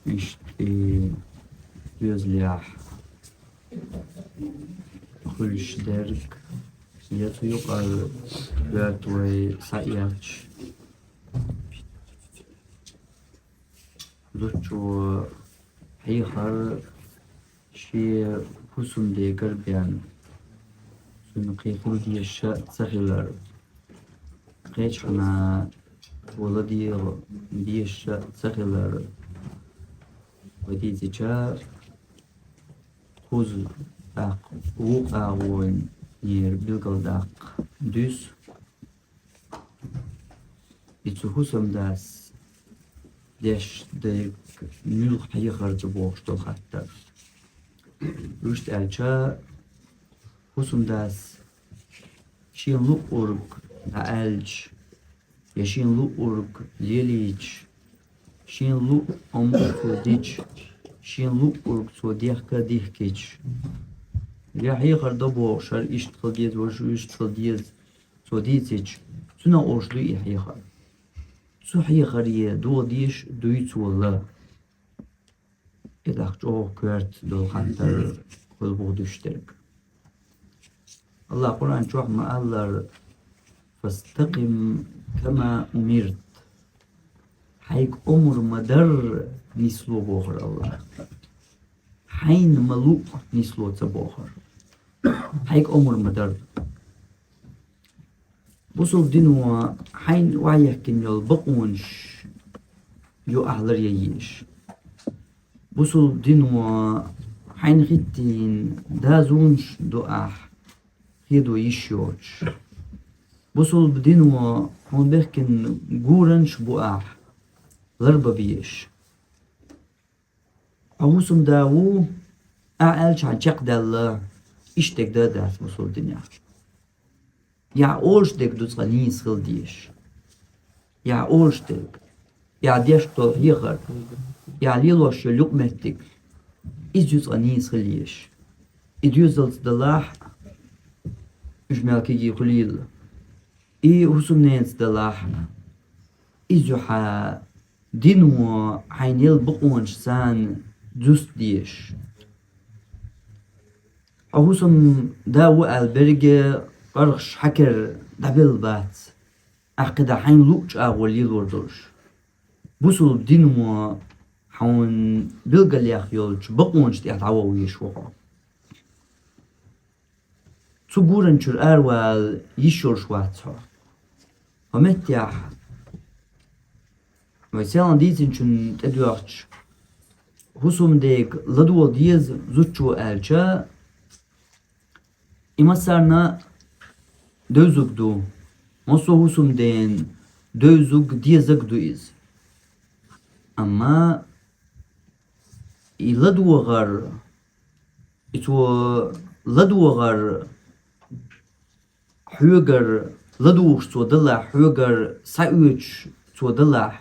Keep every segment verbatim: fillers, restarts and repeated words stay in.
Иштта и доьзалехь хуьлуш дерг, я цу юкъара коьрта вай схьаэцча, зудчо хьехар шен хӀусамдегара бен, цунна кхин хила дезаш ца хилар, кхечахьана цо ладегӀа дезаш ца хилар. Вай дийцича, кхуза тӀаккха вукху агӀонера билгалдаккха дуьсу и цу хӀусамдас деш дерг муьлха хьехар ду бохуш долу хаттар. Вуьшта аьлча, хӀусамдас шен луъург дӀааьлча, я шен луъург лелийча, шен луъу омра цо дича, шен луъург цо дехка а дихкича, я хьехар ду бохуш, хӀара иштта хила деза, важа иштта хила деза, цо дийцича, цунах олуш дуй и хьехар. Цу хьехаре догӀа дезаш дуй цо ла. И тӀаккха чӀогӀа коьрта долу хаттар хуьлу боху дуьсуш дерг. АллахӀа Къуръан чохь ма-аллара: «Фастакъим кама умирт». Хьайга омра ма-дарра нисло бохура АллахӀа. Хьайна ма-луъу нисло ца бохура. Хьайга омра ма-дарра. Бусалба дино хьайна охьаехкина йолу бакъонаш ю ахь ларъян езаш. Бусалба дино хьайна хӀиттийна дозанаш ду ахь хедо йиш йоцуш. Бусалба дино хьуна бехкина гуранаш бу ахь ларбан безаш. Хьо хӀусамда ву, ахь аьллачохь чекхдаьлла, иштта дерг дан а дац бусалба динехь. Я олуш дерг ду цкъа нийса хила дезаш. Я олуш дерг, я деш долу хьехар, я лелош йолу юкъаметтиг, иза ю цкъа нийса хила езаш. И доьзалца далахь, уьш мел кегий хуьлийла. И хӀусамненца далахь, иза ю хьан дино хьайна елла бакъонаш царна дуста дезаш. Хьо хӀусамда ву аьлла берриге а паргӀаташ хьан кара дӀабелла бац, ахь кхидӀа хьайна луъучу агӀор лелор долуш. Бусалба дино хьуна билгалъяьхна йолчу бакъонаш тӀехь дӀаваха везаш ву хьо. Цу гуран чуьра аравала йиш йолуш вац хьо. Хьо меттехь, вай селхана дийцинчунна тӀедоьгӀча, хӀусамдега ладогӀа деза зудчо аьлча, и массарна девзарг ду, массо а хӀусамдена девзарг, дезарг ду иза. Амма и ладогӀар, и цо ладогӀар хьоьгара ладугӀуш цо далахь, хьоьгара схьаоьцуш цо далахь,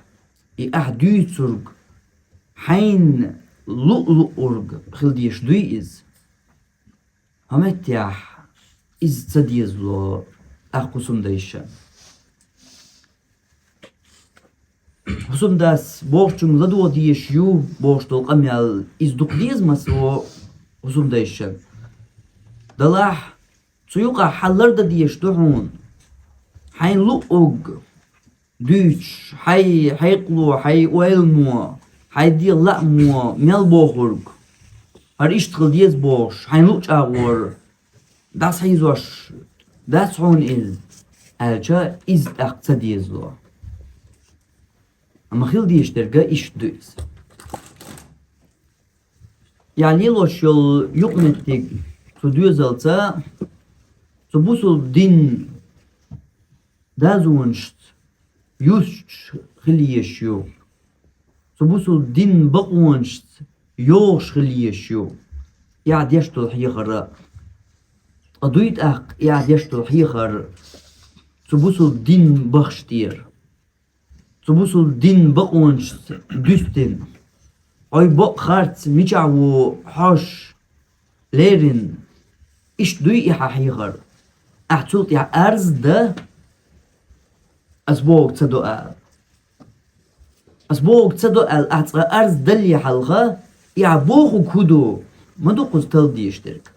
и ахь дуьйцург хьайна луъу-луъург хила дезаш дуй иза? Хьо меттехь, иза ца дезало тӀаккха хӀусамдайша. ХӀусамдас бохучунга ладогӀа дезаш ю бохуш долу къамел, иза дукха деза массо а хӀусамдайшна? Далахь, цу юкъахь хьан лардан дезаш ду хьуна. Хьайна луъург дуьйцуш, хьайн хьекъало, хьайн ойлано, хьайн дегӀан лаамо мел бохург, хӀара иштта хила деза бохуш, хьайна луъучу агӀор дӀасахьийзош дац хьуна иза, аьлча, иза тӀаккха ца дезало. Амма хила дезаш дерг а иштта ду иза. Я лелош йолу юкъаметтиг цу доьзалца, цу бусалба дин дозанашца юсташ хила езаш ю. Цу бусалба дин бакъонашца йогӀуш хила езаш ю и ахь деш долу хьехар а. Ткъа дуй тӀаккха и ахь деш долу хьехар цу бусалба дин бахаш тӀера, цу бусалба дин бакъонашца дуьстина, хьо бакъ харц мичахь ву хьожуш лерина, иштта дуй и хьан хьехар? Ахь цул тӀаьхьа арз а дан, ас бохург ца до ала. Ас бохург ца до аьлла, ахь цкъа арз далле хьалха, и ахь бохург хӀун ду? Ма ду кхуза тала дезаш дерг.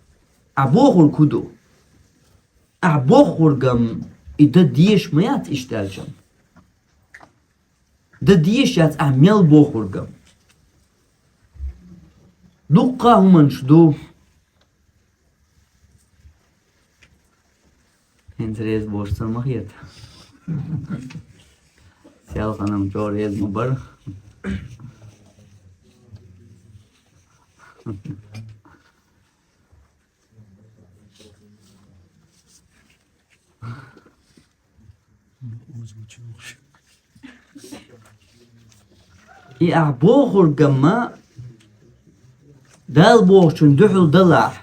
Ахь бохург хӀун ду? Ахь бохургам и дан дезаш ма яц иштта аьлча. Дан дезаш яц ахь мел бохургам. Дуккха а хӀуманаш ду. ХӀинца реза болуш ца ма хета. Селханам чӀогӀа реза ма бара. И ахь бохургамма Дала бохучун дуьхьал далахь,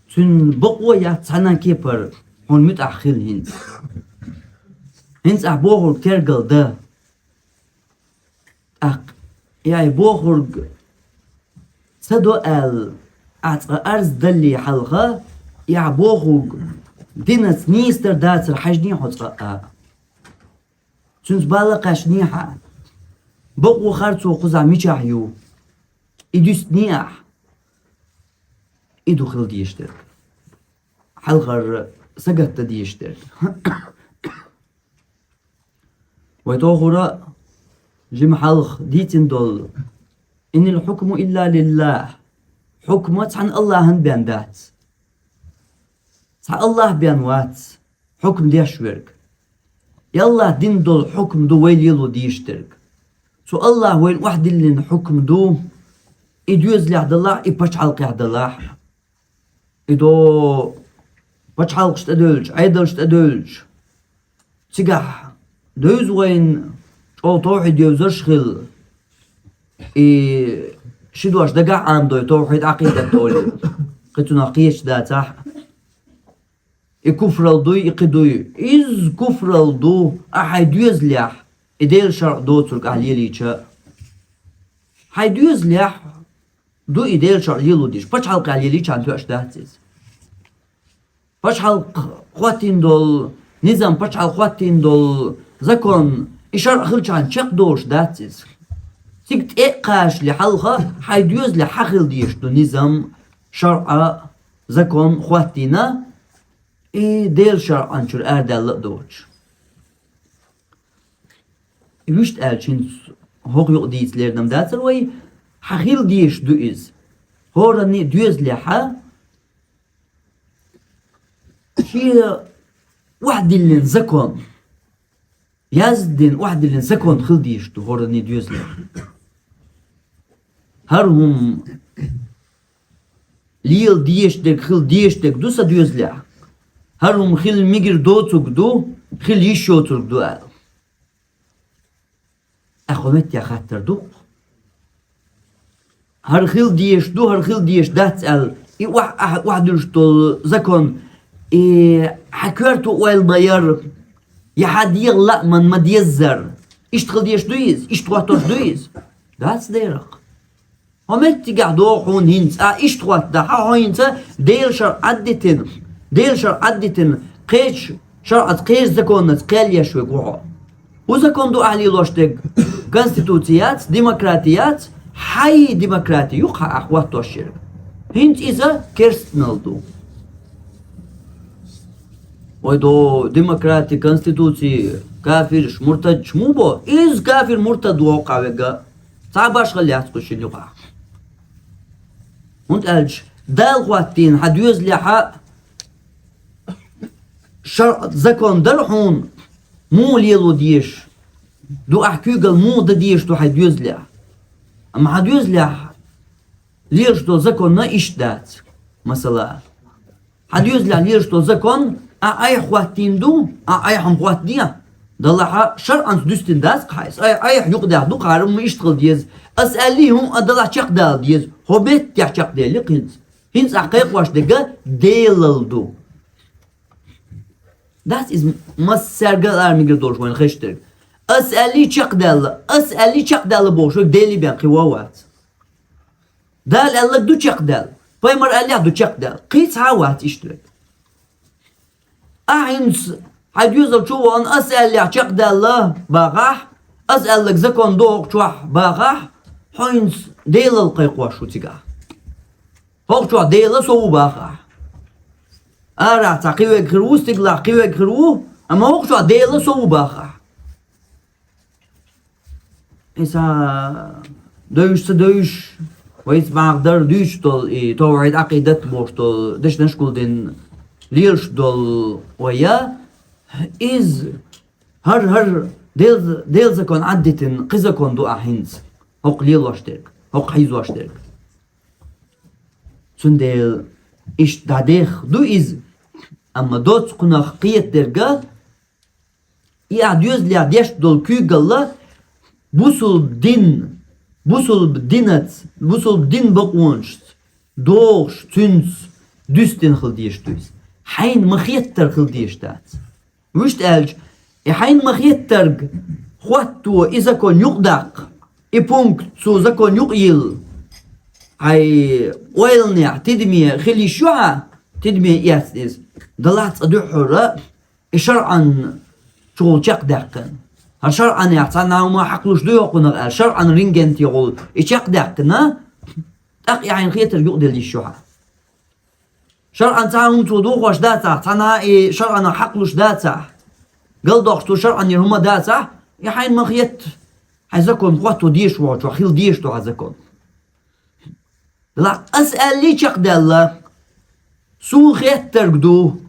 цуьнан бакъо яц цхьана а кепара хьуна муьтӀахь хила хӀинца. ХӀинца ахь бохург тергал дан. ТӀаккха и ахь бохург ца до аьлла, ахь цкъа арз далле хьалха, и ахь бохург динаца нийсдар дацар хьажний хьо цкъа а. Цуьнца бала кхаьчний хьан. Бакъо харцо кхузахь мичахь ю? И дуьстний ахь. И ду хила дезаш дерг. Хьалхара сагатдан дезаш дерг. Вай тохара жима хьалха дийцина долу: «Инил хьукму илла лиллахь». Хьукма цхьана Аллахьан бен дац. Цхьа Аллахь бен вац хьукм деш верг. И Аллахь дина долу хьукм ду вай лело дезаш дерг. Цу Аллахь вайна охьадиллина хьукм ду, и доьзалехь далахь, и пачхьалкхехь далахь. И до пачхьалкхаш тӀедевлча, Ӏедалш тӀедевлча, цигахь девза вайна чӀогӀа тавхьид евзарш хила. И ши дош дагахь Ӏамадой, тавхьид, Ӏакъидат олий. Кхин цунах кхеташ дацахь. И куфрал дуй, и кхин дуй. Иза куфрал ду, ахь хьайн доьзалехь и Делан шарӀ доцург ахь лелийча. Хьайн доьзалехь ду и Делан шарӀ лело дезаш. Пачхьалкхехь лелийча хьан тоьаш дац иза. Пачхьалкх хӀоттийна долу низам, пачхьалкх хӀоттийна долу закон, и шарӀ хилчахьана чекхдолуш дац иза. Цига тӀе а кхачале хьалха, хьайн доьзале хьан хила дезаш ду низам, шарӀа, закон хӀоттийна, и Делан шарӀан чуьра арадаьлла а доцуш. И вуьшта аьлча, хӀинца хӀокху юкъа дийца лерина-м дацара вай, хьан хила дезаш ду иза. ХӀоранний а доьзале хьан Шен охьадиллина закон, яздина охьадиллина закон хила дезаш ду хӀоранний доьзалехь. ХӀара хӀума лела дезаш дерг хила дезаш дерг ду сан доьзалехь. ХӀара хӀума хила мегар доцург ду, хила йиш йоцург ду аьлла. Ахьа хӀун меттехь хаттар ду-кх? ХӀара хила дезаш ду, хӀара хила дезаш дац аьлла, и охь-, ахьа охьадуьллуш долу закон, и хьан коьрто ойла ма яр, я хьан дегӀан лааман ма деззара. Иштта хила дезаш ду иза? Иштта хӀоттош ду иза? Дац дера-кх. Хьо меттигехь догӀу хьуна хӀинца, а иштта хӀоттадахь, хьо хӀинца Делан шарӀ Ӏаддитина, Делан шарӀ Ӏаддитина, кхечу шарӀаца, кхечу законаца кхел еш верг ву хьо. ХӀун закон ду ахьа лелош дерг? Конституци яц, демократи яц, хьайн демократи ю-кх ахьа хӀоттош ерг. ХӀинца иза керстанал ду. Вай до демократи, конституци, кафирш, муртадш муха бо? Иза кафир, муртад ву хьо кхавега. Цхьа башхалла яц кху шина юкъахь. ХӀунда аьлча Дала хӀоттийна хьан доьзалехь шарӀ, закон дара хьуна, муха лело дезаш ду ахьа куьйгалла, муха дан дезаш ду хьайн доьзалехь. Амма хьан доьзалехь лелаш долу законна иштта дац, масала. Хьан доьзалехь лелаш долу закон, ахьа айхьа хӀоттийна ду, ахьа айхьа-м хӀоттаде. Далахьа шарӀанца дуьстина дац-кх хьайса. Айхьа, айхьа юкъадаьхна ду-кх хӀара, ма иштта хила деза. Ас аьллий хӀума а далахь чекхдала деза. ХӀо меттехь чекхдели-кх хӀинца. ХӀинца ахь кхайкхош дерг Делал ду. Дац иза массаьрга а ара мегар долуш вайна хезаш дерг. Ас аьллий чекхдаьлла, ас аьллий чекхдаьлла бохуш верг Деле бен кхин вон вац. Дала аьлларг ду чекхдаьлла, пайхамар аьллехь ду чекхдаьлла. Кхин цхьа а вац иштта верг. Ахьа хӀинца хьайн доьзал чу а вахана, ас аьллехь чекхдаьлла бахахь, Аз аьлларг закон ду хӀокху чохь бахахь, хьо хӀинца Делал кхайкхош ву цигахь. ХӀокху чохь Дела со ву бахахь. Арахь цхьа кхин верг хир ву, стигалахь кхин верг хир ву, амма хӀокху чохь Дела со ву бахахь. Иза девзаш ца девзаш, вайца бахьана дара дуьйцуш долу и тавхьид, Ӏакъидат бохуш долу дешнаш гулдина лелаш долу вай, иза хӀара, хӀара Дел-, Делан закон Ӏаддитина кхин закон ду ахь хӀинца, хӀокху лелош дерг, хӀокху хьийзош дерг. Цундела иштта дӀадехха ду иза, амма доцца кхунах кхета дерг, и ахь доьзалехь деш долу куьйгалла бусулба дин, бусулба динаца, бусулба дин бакъонашца догӀуш, цуьнца дуьстина хила дезаш ду иза. Хьайна ма-хеттара хила дезаш дац. Вуьшта аьлча, и хьайна ма-хеттарг хӀотто и закон юкъадаккха, и пункт цу закон юкъа йилла, хьайн ойланехь тидаме хила йиш ю хьан, тидаме эцна иза, далахь цкъа дуьххьара и шарӀан чухула чекхдаьккхина. ХӀара шарӀанехь цхьана хӀума хьакхалуш ду хӀокхунах аьлла, шарӀан рентген тӀехула и чекхдаьккхина, тӀаккха и хьайна хетарг юкъаделла йиш ю хьан. ШарӀан цхьа а хӀума цо дохош дацахь, цхьана а и шарӀанах хьакхалуш дацахь, галдоккхуш цо шарӀанера хӀума дацахь, и хьайна ма-хетта, хьайн закон хӀотто дезаш ву хьо, чохь хила дезаш ду хьан закон. Делахь ас аьллий чекхдаьлла, суна хеттарг ду,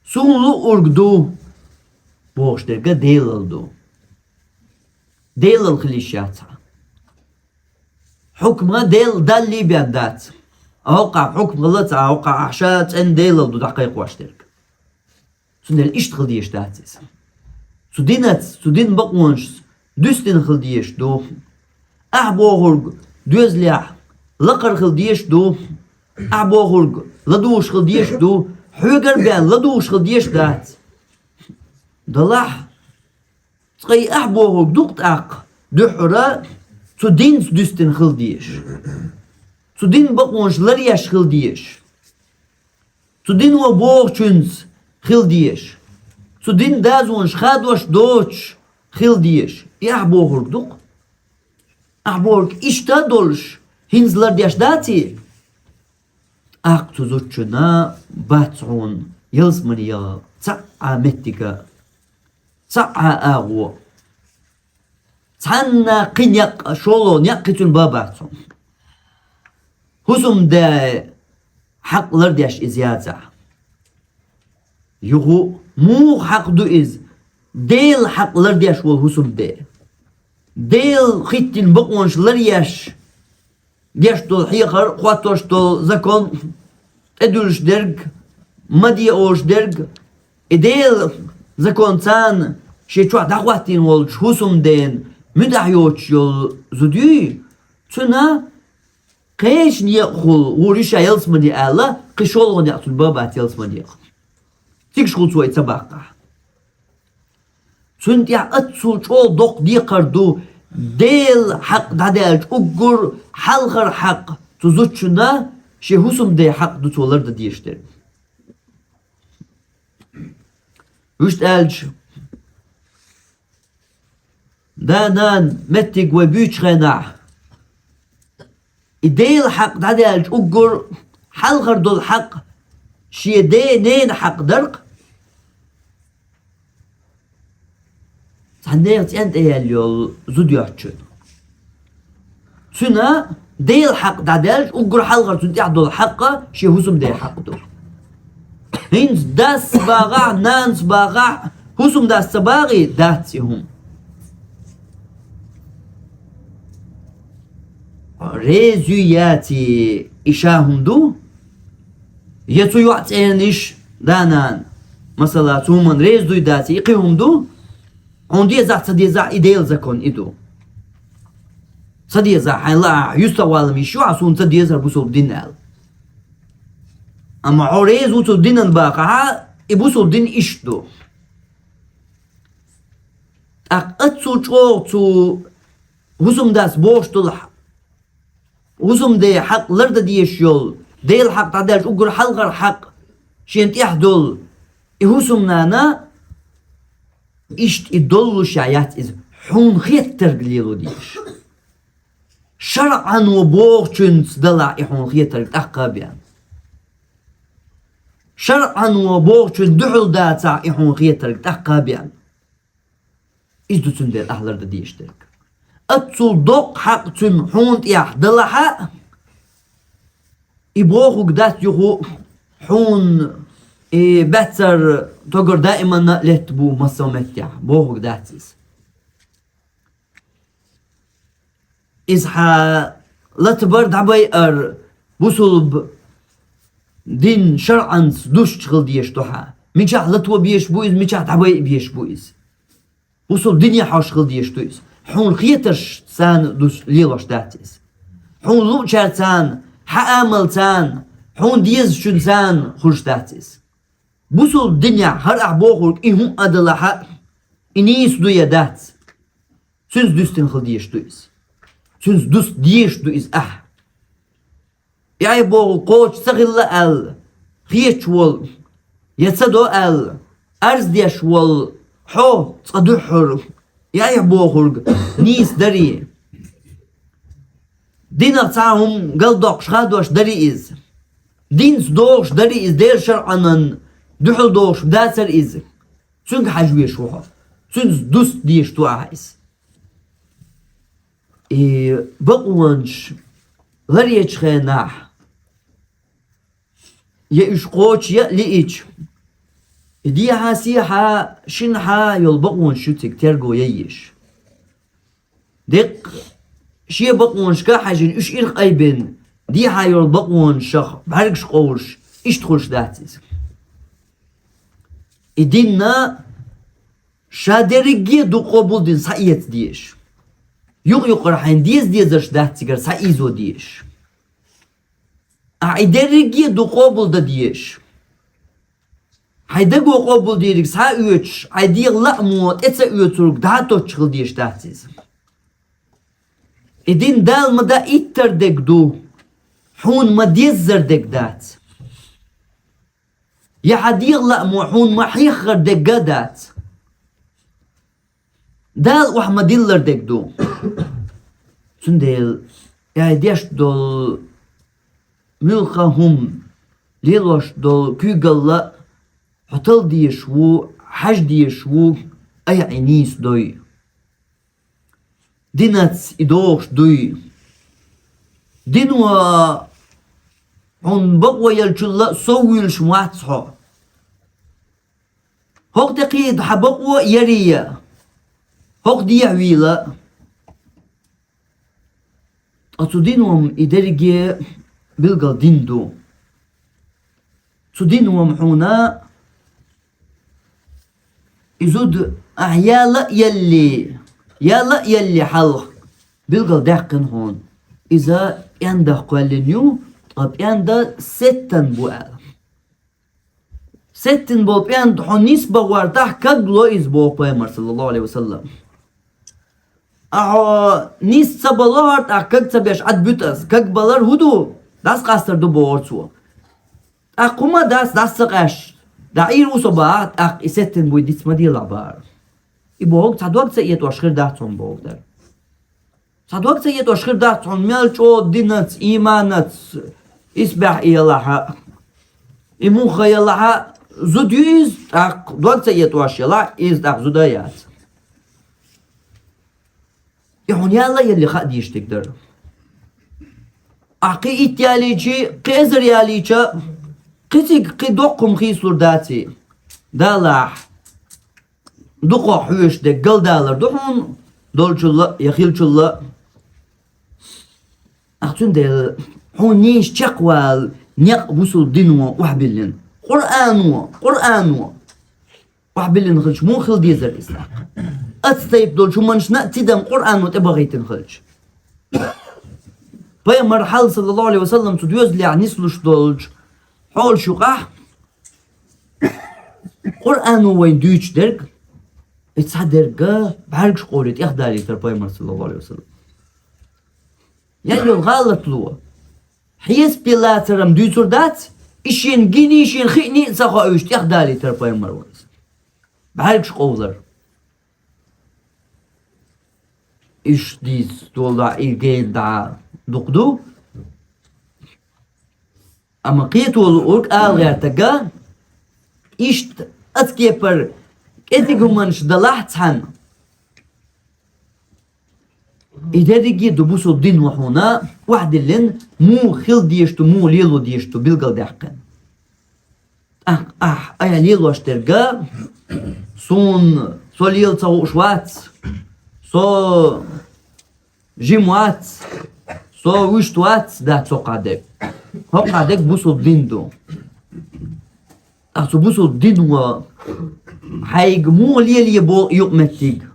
суна луург ду бохуш дерг Делал ду. Делал хила йиш яц хьан. Хьукма Дел-, Даллий бен дац. ХӀокхахь хьукма хилла ца, хӀокхахь ахь ша цӀена Делал ду дӀакхайкхош дерг. Цундела иштта хила дезаш дац иза. Цу динаца, цу дин бакъонашца дуьстина хила дезаш ду. Ахь бохург доьзалехь лакхара хила дезаш ду. Ахь бохург ладугӀуш хила дезаш ду. Хьоьгара бен ладугӀуш хила дезаш дац. Делахь цкъа и ахь бохург ду-кх тӀаккха дуьххьара цу динца дуьстина хила дезаш. Цу дин бакъонаш ларъеш хила дезаш. Цу дино бохучуьнца хила дезаш. Цу дин дазонаш хадош доцуш хила дезаш. И ахь бохург ду-кх. Ахь бохург иштта а долуш, хӀинца лардеш даций? ТӀаккха цу зудчунна бац хьуна ялсамане яха цхьа а меттиг а, цхьа а агӀо. Цхьанна кхин некъ, шолгӀа некъ кхин цуьнан бан бац хьуна. ХӀусамда хьакъ лардеш иза яцахь. Юха муха хьакъ ду иза? Делан хьакъ лардеш волу хӀусамда. Делан хӀиттина бакъонаш ларъеш деш долу хьехар, хӀоттош долу закон, тӀедуьллуш дерг, ма де олуш дерг, и Делан закон царна шен чохь дӀахӀоттийна волчу хӀусамдена муьтӀахь йоцуш йолу зуда юй, цуьнан кхечу некъахула гӀур ю ша ялсамане аьлла, кхин шолгӀа некъ цуьнан бан бац ялсамане. Цигахула цо и ца баккхахь. Цуьнан тӀехь аццул чӀогӀа доккха декхар ду, Делан хьакъ дӀадаьлча уггар хьалхара хьакъ цу зудчунна шен хӀусамден хьакъ ду цо лардан дезаш дерг. Вуьшта аьлча, да-нана меттиг вай буьйцучу хенахь, и Делан хьакъ дӀадаьлча уггар хьалхара долу хьакъ шен ден, ненан хьакъ дара-кх. Цхьана нехан цӀен тӀе яьлла йолу зуда йоцучунна. Цуьнан Делан хьакъ дӀадаьлча, уггар хьалхара цуьнан тӀехь долу хьакъ шен хӀусамден хьакъ ду. ХӀинца дас ца багӀахь, нанас ца багӀахь, хӀусамдас ца багӀий, дац и хӀума. Реза юй яций, и ша хӀума ду? Я цу йоӀ цӀенаш, да-нана, масала, цу хӀуманна реза дуй даций, и кхин хӀума ду? Хьуна дезахь, ца дезахь, и Делан закон и ду. Ца дезахь, хьайн лаахь, юьстахвалам йиш ю хьан, суна ца дезара бусулба дин аьлла. Амма хьо реза ву цу динан бахахь, и бусулба дин иштта ду. ТӀаккха аццул чӀогӀа цу хӀусамдас бохуш долу хьакъ, хӀусамден хьакъ лардан дезаш йолу, Делан хьакъ дӀадаьлча уггар хьалхара хьакъ шена тӀехь долу и хӀусамнана, иштта и доллушехь яц иза, хьуна хетарг лело дезаш. ШарӀано бохучуьнца далахь и хьуна хетарг тӀаккха а бен. ШарӀано бохучуьнца дуьхьал дацахь и хьуна хетарг тӀаккха а бен. Иза ду цундела ахь лардан дезаш дерг. Аццул доккха хьакъ цуьнан хьуна тӀехь далахь а, и бохург дац юха хьуна, и баьццара тогара даиманна а летта бу массо а меттехь, бохург дац иза. Иза хьан латабар, дӀабайар бусулба дин шарӀанца дусча хила дезаш ду хьан. Мичахь лато безаш бу иза, мичахь дӀабайа безаш бу иза. Бусулба дине хьожуш хила дезаш ду иза. Хьуна хетарш царна дус лелош дац иза. Хьуна луучаьрца, хьан амалца, хьуна дезачуьнца хуьлуш дац иза. Бусулба динехь хӀара ахь бохург и хӀуъа а далахь а, и нийса ду я дац. Цуьнца дуьстина хила дезаш ду иза. Цуьнца дуста дезаш ду иза ахь. И айхьа бохург кхочуш ца хилла аьлла, хеташ волу, я ца до аьлла, арз деш волу хьо цкъа дуьххьара, и айхьа бохург нийса дарий. Динах цхьа хӀума галдоккхуш хадош дарий иза. Динца догӀуш дарий иза, Делан шарӀанан дуьхьал догӀуш дацара иза. Цуьнга хьажа везаш ву хьо. Цуьнца дуста дезаш ду ахь иза. И бакъонаш ларъечу хенахь, я уьш кхочуш я а лиъча, и дехьа-сехьа, шинахьа йолу бакъонаш ю цига терго яйеш. Деккъа шен бакъонашка а хьаьжжина, уьш ирх айбина, дехьа йолу бакъонашах бӀаьргаш къовлуш, иштта хуьлуш дац иза. И динна ша дерриге а ду къобалдина схьаэца дезаш. Юкъ-юкъара хьайна деза-дезарш дац цигара схьаийзо дезаш. Ахьа и дерриге а ду къобалдан дезаш. Хьайн даго къобалдийриг схьа а оьцуш, хьайн дегӀан лаамо тӀе ца оьцург дӀа а тоттуш хила дезаш дац иза. И дин Дала ма-дарра иттар дерг ду, хьуна ма-деззар дерг дац. Я хьан дегӀан лаамо хьуна ма-хьеххар дерг а дац. Дала охьа ма-диллар дерг ду. Цундела, ай деш долу муьлхха а хӀума, лелош долу куьйгалла а хьо тала дезаш ву, хьажа дезаш ву, айхьа и нийса дой. Динаца и догӀуш дуй. Дино хьуна бакъо елчул а сов вуьйлуш ма вац хьо. ХӀокху тӀекхийда хьан бакъо а ярий а, хӀокху дехьа вийла а. Ткъа цу дино-м и дерриге а билггал дин ду. Цу дино-м хьуна и зуда ахьа яла а елли, яла а елли хьалха, билггал даьккхина хьуна, иза пӀендах кхоьллина ю, ткъа пӀенда сеттина бу аьлла. Сеттина болу пӀенда хьо нисбан гӀортахь каг ло иза, боху пайхамар, саллаллаху алейхи ва саллам. Ахьа нис ца бало хӀара, тӀаккха каг ца беш Ӏад буьту ас. Каг балар хӀун ду? ДӀасакъастар ду, бохура цо. ТӀаккха хӀума дац, дӀаса ца къаьсташ, дӀаийр ву со бахьа, тӀаккха и сеттина буй диц ма делахь бахьара. И бохург цхьа дог ца этӀош хир дац хьуна бохург дара. Цхьа дог ца этӀош хир дац хьуна, мел чӀогӀа динаца, ийманаца, исбаьхьа ялахьа, и муха ялахьа, зуда ю иза, тӀаккха дог ца этӀош ялахь, иза тӀаккха зуда а яц. И хьуна яла а елли хаа дийшдиг дара. Ахь кхин итт ялийчи, кхин эзар ялийча, кхин цига кхин доккха хӀума хийцалур даций? Далахь, дукхах хьоьжуш дерг галдалар ду хьуна долчул а, я хиллачул а. Ахь цундела хьуна нийса чекхвала некъ бусулба дино охьабиллина. Къуръано, Къуръано. Охьабиллина хилча, муха хила дезара иза тӀаккха? Оцу тайпа долчу хӀуманашна а тидам Къуръано тӀебахийтина хилча. Пайхамар хьал, саллаллаху алейхи ва саллам, цу доьзалехь нислуш долчу хьолаш юкъахь, Къуръано вайна дуьйцуш дерг, и цхьа дерг а бӀаьргаш къовлий тӀехдалийтара пайхамар, саллаллаху алейхи ва саллам. Ян йолу гӀалатло. Хьесапе лацаран дуьйцур дац, и шена гиний, шена хиъний а ца хоуьйтуш тӀехдалийтара пайхамар вайна. БӀаьргаш къовлар. Иштта дийца дола и гена дӀа дукха ду. Амма кхеталург ала гӀертарг, иштта оцу кепара кӀезига хӀуманаш далахь цхьана, и дерриге а ду бусалба дино хьуна охьадиллина, муха хила дезаш ду, муха лело дезаш ду билгалдаьккхина. ТӀаккха ахь айхьа лелош дерг, суна со лела ца хууш вац, со жима вац, со вуьшта вац дац хӀокху дерг. ХӀокху дерг бусалба дин ду. ТӀаккха цу бусалба дино хьайга муха лелае боху юкъаметтиг?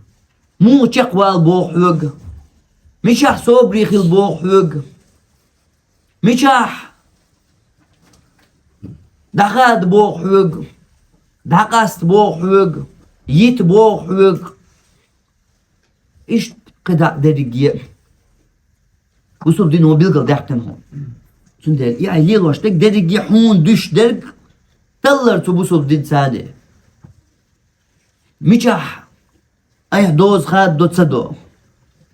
Муха чекхвала боху хьоьга? Мичахь собаре хила боху хьоьга? Мичахь дӀахада боху хьоьга? ДӀакъаста боху хьоьга? Йита боху хьоьга? Иштта кхидӀа дерриге а бусалба дино билгалдаьккхина хьуна. Цундела и айхьа лелош дерг дерриге а хьуна дуьсуш дерг таллар цу бусалба динца. Мичахь айхьа доза хададо ца до,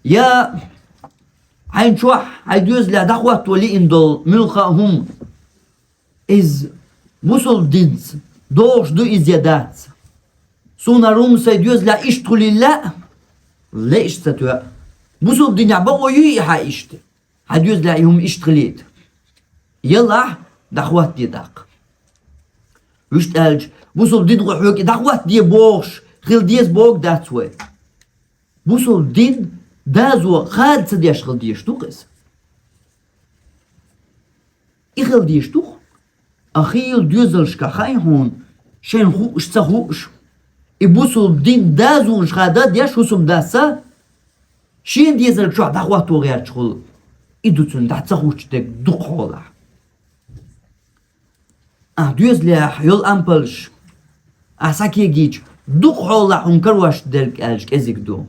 я хьайна чохь, хьайн доьзалехь дӀахӀотто лиъна долу муьлхха а хӀума, иза бусалба динца догӀуш ду иза я дац? Суна хӀара хӀума сайн доьзалехь иштта хуьлийла лаьа, лаьа иштта ца тоьа. Бусалба динехь бакъо юй и хьан иштта? Хьан доьзалехь и хӀума иштта хилийта? Ялахь, дӀахӀоттаде тӀаккха. Вуьшта аьлча, бусалба дин гӀо хьоьга и дӀахӀоттаде бохуш хила деза бохург дац вай. Бусалба дин доза хада ца деш хила дезаш ду-кх иза. И хила дезаш ду-кх. А хийла доьзалшкахь хаьий хьуна, шайна хууш ца хууш, и бусалба дин дозанаш хада деш хӀусамдас, шен дезалг чохь дӀахӀотто гӀерташ хуьлу. И ду цуьнан дӀа ца хӀуттуш дерг дукха хьолахь. Ахь доьзалехь йолу ампалш ахь схьакегийча, дукха хьолахь хьуна карош дерг аьлча кӀезиг ду.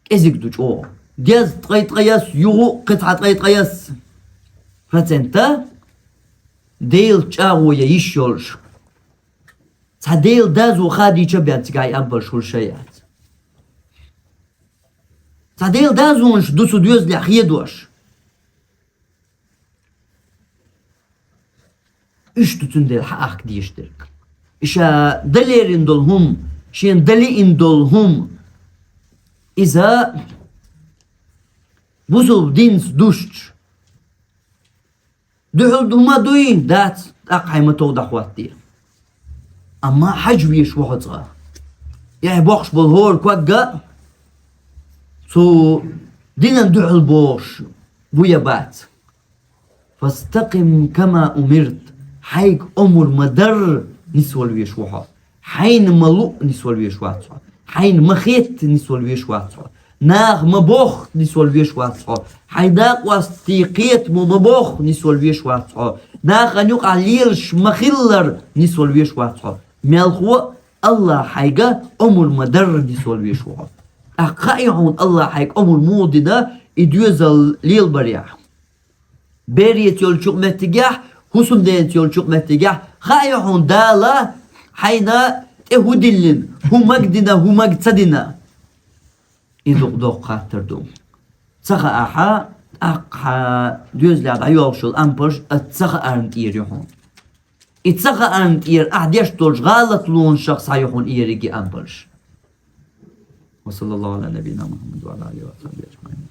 КӀезиг ду чӀогӀа. Дезткъе ткъайоьсна, юха а кхин цхьа ткъе ткъайоьсна процента Делан чӀагӀо ян йиш йолуш. Цхьа Делан доза хадийча а бен цигахь и ампалш хуьлуш а яц. Цхьа Делан дозанаш ду цу доьзалехь хедош. Уьш ду цундела хьан ахка дезаш дерг. И ша дан лерина долу хӀума, шена дан лиъна долу хӀума, иза бусалба динца дуьсуш, дуьхьал ду ма дуй, дац, тӀаккха хьайн ма тов дӀахӀоттаде. Амма хьажа везаш ву хьо цкъа. И хьайн боккхуш болу хӀора ког а цу динан дуьхьал бохуш бу я бац. «Фастакъим кама умирт». Хьайга омра ма-дарра нисвала везаш ву хьо. Хьайна ма-луъ нисвала везаш вац хьо. Хьайна ма-хетта нисвала везаш вац хьо. Наха ма-бохху нисвала везаш вац хьо. Хьайн накъостий кхетамо ма-бохху нисвала везаш вац хьо. Нахана юкъахь лелаш ма-хиллара нисвала везаш вац хьо. Мелхо а АллахӀа хьайга омра ма-дарра нисвала везаш ву хьо. ТӀаккха хаьий хьуна АллахӀа хьайга омра муха дина и доьзал лелабарехь? Бераца йолчу меттигехь, хӀусамденаца йолчу меттигехь, хаьий хьуна Дала хьайна тӀе хӀун диллина, хӀун мага дина, хӀун мага ца дина? И дукха доккха хаттар ду. Ца хаахь, тӀаккха хьан доьзалехь дӀайоьлхуш йолу ампалш а ца хаарна тӀера ю хьуна. И ца хаарна тӀера ахь деш долчу гӀалатлонашах схьа ю хьуна и ерриге ампалш. Ва саллаллаху Ӏала набийина Мухаммад ва Ӏала алихи ва сахьбихи ажмаӀин.